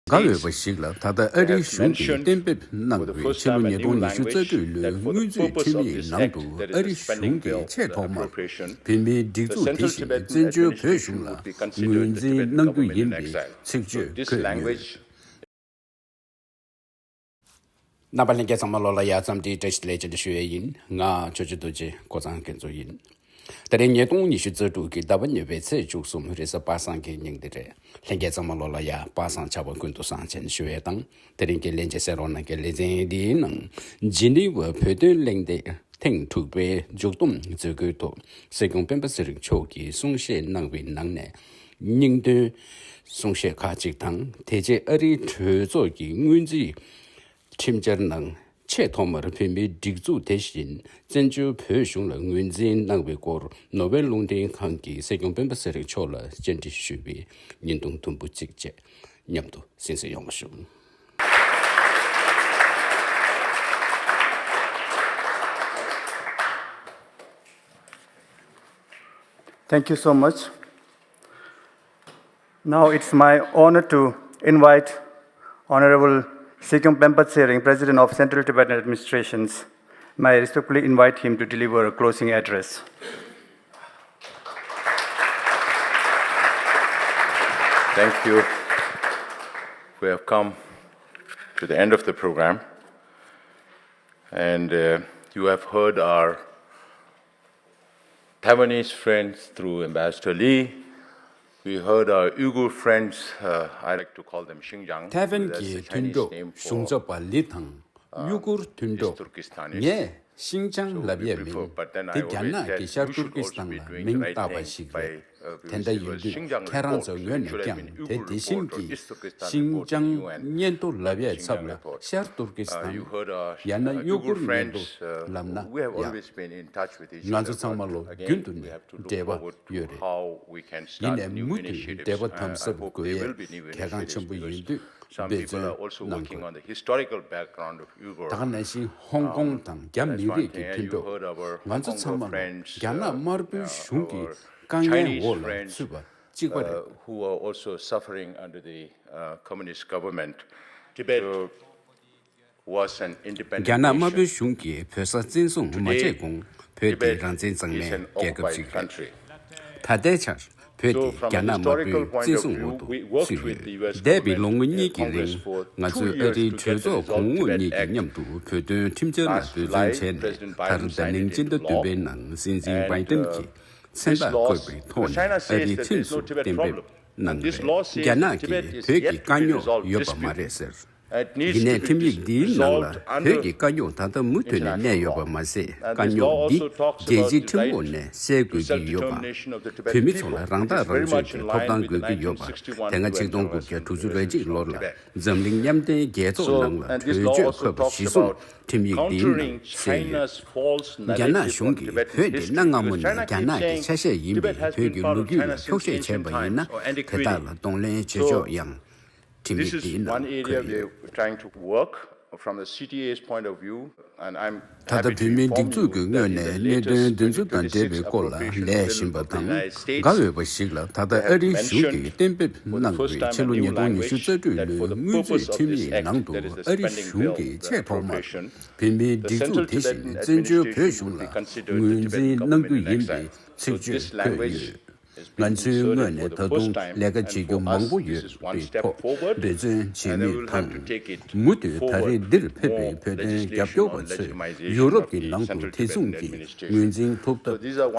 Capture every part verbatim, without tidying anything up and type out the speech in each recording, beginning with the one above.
དགའ་འོས་པ་ཞིག་ལ། ད་ལྟ་ཨ་རིའི་གཞུང་གིས་གཏན་འབེབས་གནང་བའི་ཕྱི་ལོ་ཉིས་སྟོང་ཉི་ཤུ་རྩ་དྲུག་ལོའི་དངུལ་རྩིས་ཁྲིམས་ཡིག་ནང་དུ། ཨ་རིའི་གཞུང་གིས་ཆེས་ཐོག་མར་བོད་མིའི་སྒྲིག་འཛུགས་དེ་བཞིན་བཙན་བྱོལ་བོད་གཞུང་ལ་ངོས་འཛིན་གནང་རྒྱུ་ཡིན་པའི་ཚིག་བརྗོད་བཀོད་ཡོད། རྣམ་པ་ལྷན་རྒྱས་ཚང་མ་ལོ་ལ་ཡ་འཚམས་འདྲིའི་བཀྲ་ཤིས་བདེ་ལེགས་ཅེས་ཞུ་ཡས་ཡིན། ང་ཆོས་རྗེ་རྡོ་རྗེ་ཀོ་ཚང་དགེ་མཚོ་ཡིན། དེ་རིང་ཉིས་སྟོང་ཉི་ཤུ་རྩ་དྲུག་གི་ཟླ་བ་གཉིས་པའི་ཚེས་བཅུ་གསུམ་རེས་གཟའ་པ་སངས་ཀྱི་ཉིན་འདི་རེད། ལྷན་རྒྱས་ཚང་མ་ལོ་ལ་ཡ་པ་སངས་ཆར་པ་ཀུན་ཏུ་བཟང་ཅན་ཞུ་ཡས་དང་། དེ་རིང་གི་ལྷན་རྒྱས་གསན་རོགས་གནང་གི་ལེ་ཚན་འདིའི་ནང་། ཇི་ནི་ཝ་བོད་དོན་གླེང་སྟེགས་ཐེངས་དྲུག་པའི་མཇུག་བསྡོམས་མཛད་སྒོའི་ཐོག་སྲིད་སྐྱོང་སྤེན་པ་ཚེ་རིང་མཆོག་གིས་གསུང་བཤད་གནང་བའི་ནང་ནས། སྙིང་དོན་གསུང་བཤད་ཁག་ཅིག་དང་། དེ་རྗེས་ཨ་རིའི་གྲོས་ཚོགས་ཀྱི་སྔོན་རྩིས་ཁྲིམས་འཆར་ནང་ཆེས་ཐོག་མར་བོད་མིའི་སྒྲིག་འཛུགས་དེ་བཞིན་བཙན་བྱོལ་བོད་གཞུང་ལ་ངོས་འཛིན་གནང་བའི་སྐོར་ནོ་བེལ་རླུང་འཕྲིན་ཁང་གིས་སྲིད་སྐྱོང་སྤེན་པ་ཚེ་རིང་མཆོག་ལ་བཅར་འདྲི་ཞུས་པའི་བརྙན་ཐུང་དུམ་བུ་གཅིག་བཅས་མཉམ་དུ་གསན་གཟིགས་ཡོང་བ་ཞུ། Thank you so much. Now it's my honor to invite Honorable Sikyong Penpa Tsering, President of Central Tibetan Administrations. May I respectfully invite him to deliver a closing address. Thank you. We have come to the end of the program, and uh, you have heard our Taiwanese friends through Ambassador Lee. We heard our Uyghur friends, uh, I like to call them Xinjiang. ཐའེ་ཝན་གྱི་མཐུན་གྲོགས་གཞུང་ཚབ་པ་ལི་དང་། ཡུ་གུར་མཐུན་གྲོགས། ངས་ཤིང་ཅང་ལབ་ཡས་མིན། དེ་རྒྱ་ནག་གི་ཤར་ཏུར་ཀི་སི་ཐན་ལ་མིང་བཏགས་པ་ཞིག་རེད། དེ་འདྲ་ཡིན་དུས་ཁྱེད་རང་ཚོའི་ངོས་ནས་ཀྱང་དེ་དེ་བཞིན་གྱི་ཤིང་ཅང་སྙན་ཐོ་ལབ་ཡས་ཚབ་ལ་ཤར་ཏུར་ཀི་སི་ཐན་ཡང་ན་ཡུ་གུར་སྙན་ཐོ་ལབ་ན་ཡག་ང་ཚོ་ཚང་མ་ལོ་རྒྱུན་དུ་ནས་འབྲེལ་བ་ཡོད་རེད། ཡིན་ནའི་མུ་མཐུད་འབྲེལ་བ་དམ་ཟབ་དགོས་ཡས་གལ་འགངས་ཆེན་པོ་ཡིན་དུས་འབད་བརྩོན་གནང་དགོས། ད་ག་ནང་བཞིན་ཧོང་ཀོང་དང་རྒྱ་མི་རིགས་ཀྱི་མཐུན་གྲོགས་ང་ཚོ་ཚང་མ་ལོ་རྒྱ་ནག་དམར་པོའི་གཞུང་གི་དཀའ་ངལ་འོག་ལ་ཚུད་པ་གཅིག་པ་རེད། Who are also suffering under the uh, communist government. Tibet was an independent nation. རྒྱ་ནག་དམར་པོའི་གཞུང་གིས་བོད་ས་བཙན་བཟུང་མ་བྱས་གོང་བོད་དེ་རང་བཙན་གཙང་མའི་རྒྱལ་ཁབ་ཅིག་རེད། ད་ལྟའི་ཆར་བོད་དེ་རྒྱ་ནག་དམར་པོའི་བཙན་བཟུང་འོག་ཏུ་ཚུད་ཡོད། འདས་པའི་ལོ་ངོ་གཉིས་ཀྱི་རིང་ང་ཚོས་ཨ་རིའི་གྲོས་ཚོགས་གོང་འོག་གཉིས་ཀྱི་མཉམ་དུ་བོད་དོན་ཁྲིམས་འཆར་ལ་འབད་བརྩོན་བྱས་ནས་ད་རུང་ཟླ་ནིང་སྤྱི་ཟླ་བདུན་པའི་ནང་སྲིད་འཛིན་བྷའི་ཏིན་གྱིས་མཚན་རྟགས་བཀོད་པའི་ཐོག་ནས་ཨ་རིའི་ཁྲིམས་སུ་གཏན་འབེབས་གནང་བ་རེད། རྒྱ་ནག་གིས་བོད་ཀྱི་དཀའ་རྙོག་ཡོད་པ་མ་རེད་ཟེར། འདི་ནས་ཁྲིམས་ཡིག་འདིའི་ནང་ལ་བོད་ཀྱི་དཀའ་རྙོག་ད་ལྟ་མུ་མཐུད་ནས་གནས་ཡོད་པ་མ་ཟད། དཀའ་རྙོག་འདི་རྒྱལ་སྤྱིའི་ཁྲིམས་འོག་ནས་སེལ་དགོས་ཀྱི་ཡོད་པ། བོད་མི་ཚོ་ལ་རང་ཐག་རང་གཅོད་ཀྱི་ཐོབ་ཐང་དགོས་ཀྱི་ཡོད་པ། དེ་སྔ་ཆིག་སྟོང་དགུ་བརྒྱ་དྲུག་ཅུ་རེ་གཅིག་ལོར་ལ་འཛམ་གླིང་མཉམ་འབྲེལ་རྒྱལ་ཚོགས་ནང་ལ་གྲོས་ཆོད་འཁོད་པ་གཞིར་བཟུང་ཁྲིམས་ཡིག་འདིའི་ནང་གསལ་ཡོད། རྒྱ་ནག་གཞུང་གིས་བོད་དེ་གནའ་སྔ་མོ་ནས་རྒྱ་ནག་གི་ཆ་ཤས་ཡིན་པའི་བོད་ཀྱི་ལོ་རྒྱུས་ལ་འཁྱོག་བཤད་བྱས་པ་ཡིན་ན་དེ་དག་ལ་གདོང་ལེན་བྱེད་ཕྱོགས་ཡང་། ཁྲིམས་ཡིག་འདིའི་ནང་འཁོད་ཡོད། ད་ལྟ་བོད་མིའི་སྒྲིག་འཛུགས་ཀྱི་ངོས་ནས་གནད་དོན་འདི་ཚོ་དང་འབྲེལ་བའི་སྐོར་ལ་ལས་བཞིན་པ་དང་དགའ་འོས་པ་ཞིག་ལ། ད་ལྟ་ཨ་རིའི་གཞུང་གིས་གཏན་འབེབས་གནང་བའི་ཕྱི་ལོ་ཉིས་སྟོང་ཉི་ཤུ་རྩ་དྲུག་ལོའི་དངུལ་རྩིས་ཁྲིམས་ཡིག་ནང་དུ་ཨ་རིའི་གཞུང་གིས་ཆེས་ཐོག་མར་བོད་མིའི་སྒྲིག་འཛུགས་དེ་བཞིན་བཙན་བྱོལ་བོད་གཞུང་ལ་ངོས་འཛིན་གནང་རྒྱུ་ཡིན་པའི་ཚིག་བརྗོད་འཁོད་ཡོད། ང་ཚོའི་ངོས་ནས་ད་དུང་ལས་ཀ་བྱེད་རྒྱུ་མང་པོ་ཡོད་པའི་ཐོག་འབད་བརྩོན་བྱེད་མུས་དང་། མུ་མཐུད་ད་རེས་འདིར་ཕེབས་པའི་བོད་དོན་རྒྱབ་སྐྱོར་བ་ཚོས་ཡུ་རོབ་ཀྱི་ནང་དུ་དེ་མཚུངས་ཀྱི་ངོས་འཛིན་ཐོབ་ཐབས་ཐོག་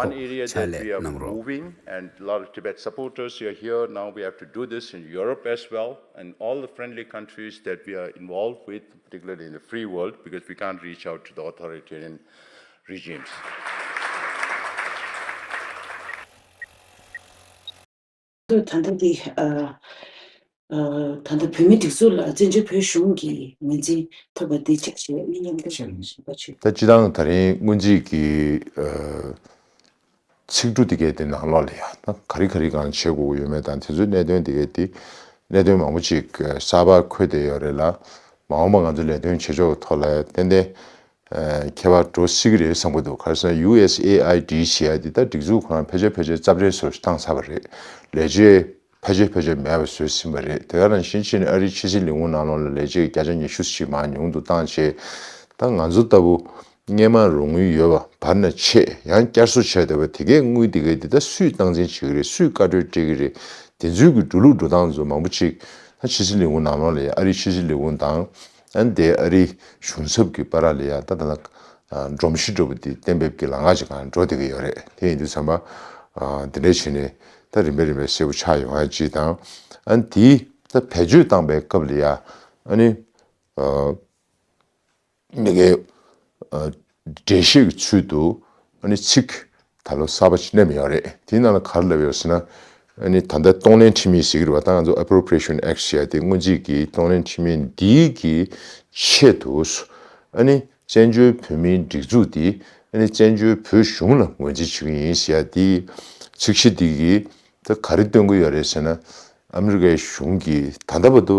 ཕྱག་ལས་གནང་རོགས། And a lot of Tibet supporters are here. Now we have to do this in Europe as well, and all the friendly countries that we are involved with, particularly in the free world, because we can't reach out to the authoritarian regimes. ད་ལྟ་འདི་ཨ་ཨ་ད་ལྟ་བོད་མི་སྒྲིག་འཛུགས་ལ་བཙན་བྱོལ་བོད་གཞུང་གི་ངོས་འཛིན་ཐོབ་པ་འདི་ཆ་ཤས་མི་མཉམ་འབྲེལ་ཞིབ་པ་བྱོས། ད་སྤྱི་བཏང་ད་རིང་སྔོན་རྩིས་ཀྱི་ཨ་ཚིག་འབྲུ་དེ་གའི་དེ་ནང་ལོགས་ལ་ཡང་ད་ག་རེ་ག་རེ་གང་བྱེད་དགོས་ཀྱི་ཡོད་མེད་དང་དེ་ཚོའི་གནད་དོན་དེ་གའི་དེ་གནད་དོན་མང་པོ་ཅིག་གསར་པ་འཁོད་བསྡད་ཡོད་རེད་ལ། མ་འོངས་པ་ང་ཚོ་ལས་དོན་བྱེད་ཕྱོགས་ཀྱི་ཐོག་ལ་ཏན་ཏན་ཨ་ཁྱད་པར་འགྲོ་སྲིད་ཀྱི་རེད་བསམ་གྱི་འདུག་ག་རེ་ཟེར་ན་ཡུ་ཨེས་ཨེ་ཨའི་ཌི་ཞེས་ཡ་འདི་ད་སྒྲིག་འཛུགས་ཁོ་རང་ཕལ་ཆེར་ཕལ་ཆེར་རྩབ་ཧྲལ་བཟོ་ཞིག་བཏང་ཚར་བ་རེད། ལས་བྱེད་ ཕལ་ཆེར་ཕལ་ཆེར་མེད་པ་བཟོས་ཟིན་པ་རེད། དེ་ག་ནང་བཞིན་བྱས་ནས་ཨ་རིའི་ཕྱི་སྲིད་ལས་ཁུངས་ནང་ལོགས་ལ་ལས་བྱེད་བརྒྱ་ཆ་ཉི་ཤུ་ཞིག་མར་ཉུང་དུ་བཏང་བྱས། ད་ང་ཚོ་ལྟ་བུ་སྔོན་མ་རོགས་དངུལ་ཡོད་པ་བར་ན་ཆད་ཡང་བསྐྱར་གསོ་བྱས་བསྡད་པ་དེ་གའི་དངུལ་དེ་གའི་དེ་ད་སུས་སྟངས་འཛིན་བྱེད་ཀྱི་རེད། སུས་བཀའ་འཁྲོལ་སྤྲད་ཀྱི་རེད། དེ་ཚོའི་གི་འགྲོ་ལུགས་འགྲོ་སྟངས་ཚོ་མང་པོ་ཅིག་ད་ཕྱི་སྲིད་ལས་ཁུངས་ནང་ལོགས་ལ་ཡ་ཨ་རིའི་ཕྱི་སྲིད་ལས་ཁུངས་དང་ཨ་ནི་དེ་ཨ་རིའི་གཞུང་ཚབ་ཀྱི་བར་ལ་ཡ་ད་ད་ལྟ་སྒྲོམ་གཞི་འདྲ་པོ་དེ་གཏན་འབེབས་ཀྱི་ལམ་ཁ་ཅིག་སྒང་འགྲོ་བསྡད་ཀྱི་ཡོད་རེད། དེ་ཡིན་དུས་ཙམ་པ་འདི་འདྲ་བྱས་ནས་ད་རིམ་པས་རིམ་པས་གསལ་པོ་ཆགས་ཡོང་ཡ་ཅིག་དང་། ཨ་ནི་དེ་ད་བེད་སྤྱོད་བཏང་པའི་སྐབས་ལ་ཡ་ཨ་ནི། མི་སྒེར་འགྲེལ་བཤད་ཀྱི་ཚུལ་དུ་ཨ་ནི་ཚིག་ད་ལོ་གསར་པ་ཅིག་བསྣན་ཡོད་རེད། དེའི་ནང་ལ་ག་རེ་ལབ་ཡོད་ཟེར་ན། ཨ་ནི་ད་ལྟ་གཏོང་ལེན་ཁྲིམས་ཡིག་ཟེར་གྱི་རེད་བ། ད་ང་ཚོ་Appropriation Act ཟེར་ཡ་དེ་སྔོན་རྩིས་ཀྱི་གཏོང་ལེན་ཁྲིམས་ཡིག་འདིའི་གི་ཆེད་དུ་ཨ་ནི་བཙན་བྱོལ་བོད་མིའི་སྒྲིག་འཛུགས་འདི་ཨ་ནི་བཙན་བྱོལ་བོད་གཞུང་ལ་ངོས་འཛིན་བྱེད་ཀྱི་ཡིན་ཟེར་ཡ་དེའི་ཚིག་གཞི་འདི་གིས་ད་ག་རེ་སྟོན་གྱི་ཡོད་རེད་ཟེར་ན། ཨ་མི་རི་ཀའི་གཞུང་གིས་ད་ལྟ་བར་དུ།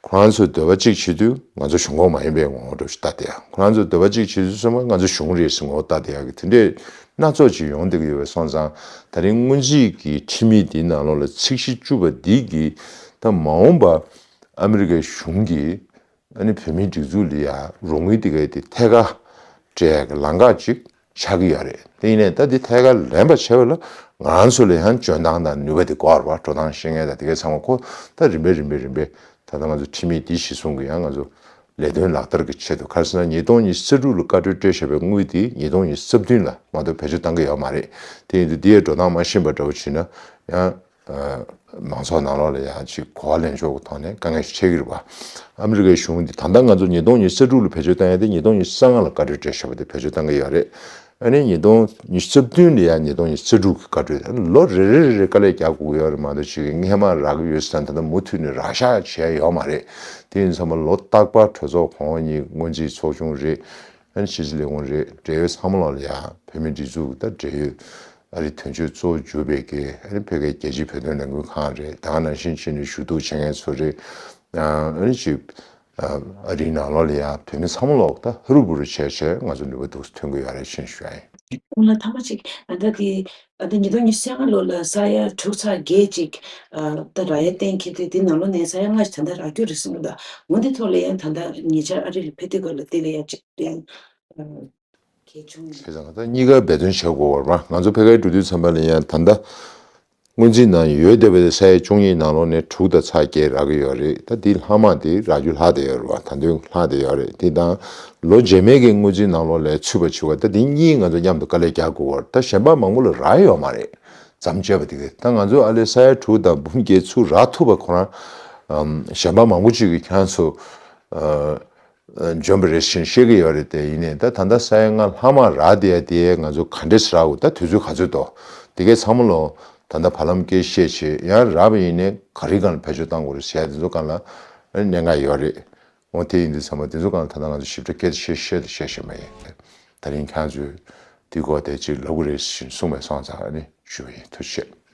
ཁོ་རང་ཚོའི་འདོད་པ་གཅིག་བྱེད་དུས་ང་ཚོ་གཞུང་ཁོངས་མ་ཡིན་པའི་ངོ་བོ་འདྲ་ཞིག་ལྟ་བསྡད་ཡ། ཁོ་རང་ཚོའི་འདོད་པ་གཅིག་བྱེད་དུས་ཚང་མ་ང་ཚོ་གཞུང་རེད་ཟེར་ངོ་བོ་ལྟ་བསྡད་ཡ་གི་དེ་འདྲའི་སྣ་ཚོགས་ཅིག་ཡོང་བསྡད་ཀྱི་ཡོད་པའི་སོང་ཙང་། ད་རིང་སྔོན་རྩིས་ཀྱི་ཁྲིམས་ཡིག་འདིའི་ནང་ལོགས་ལ་ཚིག་གཞི་བཅུ་པ་འདི་གིས་ད་མ་འོངས་པ་ཨ་མི་རི་ཀའི་གཞུང་གིས་ཨ་ནི་བོད་མིའི་སྒྲིག་འཛུགས་ལ་ཡ་རོགས་དངུལ་དེ་གའི་དེ་ཐད་ཀར་སྤྲད་ཡ་གི་ལམ་ཁ་ཅིག་ཆགས་ཀྱི་ཡོད་རེད། དེ་ཡིན་ནའི་ད་འདི་ཐད་ཀར་ལེན་པ་བྱས་པ་ལ་ང་རང་ཚོ་ལ་ཡང་འཇོན་ཐང་དང་ནུས་པ་དེ་དགོས་རེད་བ། འགྲོ་སྟངས་ཤེས་མཁན་དང་དེ་གའི་ཚང་མ་ཁོ་ད་རིམ་པས་རིམ་པས་རིམ་པས་ད་ལྟ་ང་ཚོ་ཁྲིམས་ཡིག་འདི་གཞི་བཟུང་གི་ཡང་ང་ཚོ་ལས་དོན་ལག་བསྟར་གྱི་ཆེད་དུ། ག་རེ་ཟེར་ན་ཉིས་སྟོང་ཉི་ཤུ་རྩ་དྲུག་ལ་བཀའ་འཁྲོལ་སྤྲད་བཞག་པའི་དངུལ་དེ་ཉིས་སྟོང་ཉི་ཤུ་རྩ་བདུན་ལ་མ་གཏོགས་བེད་སྤྱོད་བཏང་གི་ཡོད་མ་རེད། དེ་ཡིན་དུས་འདི་ཡའི་འགྲོ་སྟངས་མ་ཤེས་པ་འདྲ་བོ་བྱས་ན་ཡང་། མང་ཚོགས་ནང་ལོགས་ལ་ཡང་ཅིག་གོ་བ་ལེན་ཕྱོགས་ཀྱི་ཐོག་ནས་དཀའ་ངལ་ཞིག་འཕྲད་ཀྱི་རེད་བ། ཨ་མི་རི་ཀའི་གཞུང་འདི་ད་ལྟ་ང་ཚོ་ཉིས་སྟོང་ཉི་ཤུ་རྩ་དྲུག་ལ་བེད་སྤྱོད་བཏང་ཡ་དེ་ཉིས་སྟོང་ཉི་ཤུ་རྩ་ལྔ་ལ་བཀའ་འཁྲོལ་སྤྲད་བཞག་པ་དེ་བེད་སྤྱོད་བཏང་གི་ཡོད་རེད། ཨ་ནི་ཉིས་སྟོང་ཉི་ཤུ་རྩ་བདུན་ལ་ཡང་ཉིས་སྟོང་ཉི་ཤུ་རྩ་དྲུག་གི་བཀའ་འཁྲོལ་ལོ་རེ་རེ་རེ་རེ་དཀའ་ལས་རྒྱག་དགོས་ཀྱི་ཡོད་རེད་མ་གཏོགས་ཅིག་སྔས་མ་རག་གི་ཡོད་ཟེར་ན་ད་ལྟ་མུ་མཐུད་ནས་རག་བཞག་བྱས་ཡོད་མ་རེད། དེ་ཡིན་ཙང་མ་ལོ་རྟག་པར་གྲོས་ཚོགས་གོང་འོག་གཉིས་སྔོན་རྩིས་ཚོགས་ཆུང་རེད། ཨ་ནི་ཕྱི་སྲིད་ལས་ཁུངས་རེད། འབྲེལ་ཡོད་ཚང་མ་ལོག་ལ་ཡང་བོད་མིའི་སྒྲིག་འཛུགས་དང་འབྲེལ་ཡོད་ཨ་རིའི་དོན་གཅོད་གཙོ་བོ་གྱུར་པའི་གི་ཨ་ནི་བོད་ཀྱི་རྒྱལ་སྤྱིའི་བོད་དོན་ལས་འགུལ་ཁང་རེད། ད་ག་ནང་བཞིན་བྱས་ནས་ཞུ་གཏུག་བྱེད་མཁན་ཚོ་རེད། ཨ་ནི་ཅིག་ཨ་རིའི་ནང་ལོགས་ལ་ཡང་བོད་མི་ཚང་མ་ལོག་ད་ཧ་རུ་བུ་རུ་བྱས་བྱས་ང་ཚོ་ནུས་པ་འདུག་སེ་ཐོན་གྱི་ཡོད་རེད་ཅེས་ཞུ་ཡ་ཡིན། ཁོང་ལ་ཐ་མ་ཅིག་ཨ་ད་དེ་ཨ་ད་ཉིས་སྟོང་ཉི་ཤུ་རྩ་ལྔ་ལོ་ལ་ས་ཡ་དྲུག་ཚེག་བརྒྱད་ཅིག་ཨ་ད་རག་ཡ་གཏན་འཁེལ་དུས་དེ་ནང་ལོགས་ནས་ས་ཡ་ལྔ་ཞིག་ད་ལྟ་རག་རྒྱུ་རེད་གསུངས་འདུག་འོ་འདི་ཐོག་ལ་ཡང་ད་ལྟ་ཉེ་ཆར་ཨ་རི་ལ་ཕེབས་དུས་སྐབས་ལ་དེ་ལ་ཡང་ཅིག་ཡང་ཨ་གལ་བྱུང་ཡོད། བྱས་ཙང་ད་གཉིས་ཀ་འབད་བརྩོན་བྱེད་དགོས་པ་རེད་པ། ང་ཚོ་ཕ་གིར་འགྲོ་དུས་ཙམ་པ་ལ་ཡང་ད་ལྟ་སྔོན་རྩིས་ནང་ཡོད་བསྡད་པའི་ས་ཡ་བཅུ་གཉིས་ནང་ལོགས་ནས་དྲུག་དང་ཚེག་བརྒྱད་རག་གི་ཡོད་རེད། ད་འདི་ལྷག་མ་དེ་རག་རྒྱུ་ལྷག་བསྡད་ཡོད་རེད་པ། ད་དུང་ལྷག་བསྡད་ཡོད་རེད། དེ་དང་ལོ་རྗེས་མའི་གི་སྔོན་རྩིས་ནང་ལོགས་ལ་ཚུད་པ་བྱེད་པ་ད་འདི་གཉིས་ང་ཚོ་མཉམ་དུ་དཀའ་ལས་རྒྱག་དགོས་པ་རེད། ད་གཞན་པ་མང་པོ་ལ་རག་ཡོད་མ་རེད། མཚམས་བཅད་པ་དེ་ག་ད་ང་ཚོ་ཨ་ལེ་ས་ཡ་དྲུག་དང་འབུམ་བརྒྱད་ཚུར་རག་ཐུབ་པ་ཁོ་རང་གཞན་པ་མང་པོ་ཅིག་གིས་ཁྱེད་རང་ཚོ་འཇོན་པ་རེད་ཅེས་བཤད་ཀྱི་ཡོད་རེད། དེ་ཡིན་ནའི་ད་ད་ལྟ་ས་ཡ་ལྔ་ལྷག་མ་རག་བསྡད་ཡ་དེ་ང་ཚོ་ག་འདྲས་རག་དགོས། ད་དུས་ཚོད་ག་ཚོད་འདུག་དེ་གའི་ཚང་མ་ལོ་ད་ལྟ་བར་ལམ་སྐད་བཤད་བྱས་ཡང་རག་པ་ཡིན་ནའི་ག་རེ་སྒང་ལ་བེད་སྤྱོད་གཏང་དགོས་རེད་ཟེར་ཡ་དེ་ཚོ་སྒང་ལ་གནད་འགག་ཡོད་རེད། འོ་དེ་ཡིན་དུས་ཚང་མ་དེ་ཚོ་སྒང་ལ་ད་ལྟ་ང་ཚོ་ཞིབ་ཕྲ་སྐད་ཆ་བཤད་བཤད་དང་བཤད་བཤད་མ་ཡིན། ད་རིང་ཁྱེད་ཚོས་དེ་སྐོར་དེ་ཅིག་ལབ་དགོས་རེད་ཅེས་གསུངས་པའི་སོང་ཙང་ཨ་ནི་ཞུ་བ་ཡིན། ཐུགས་རྗེ་ཆེ།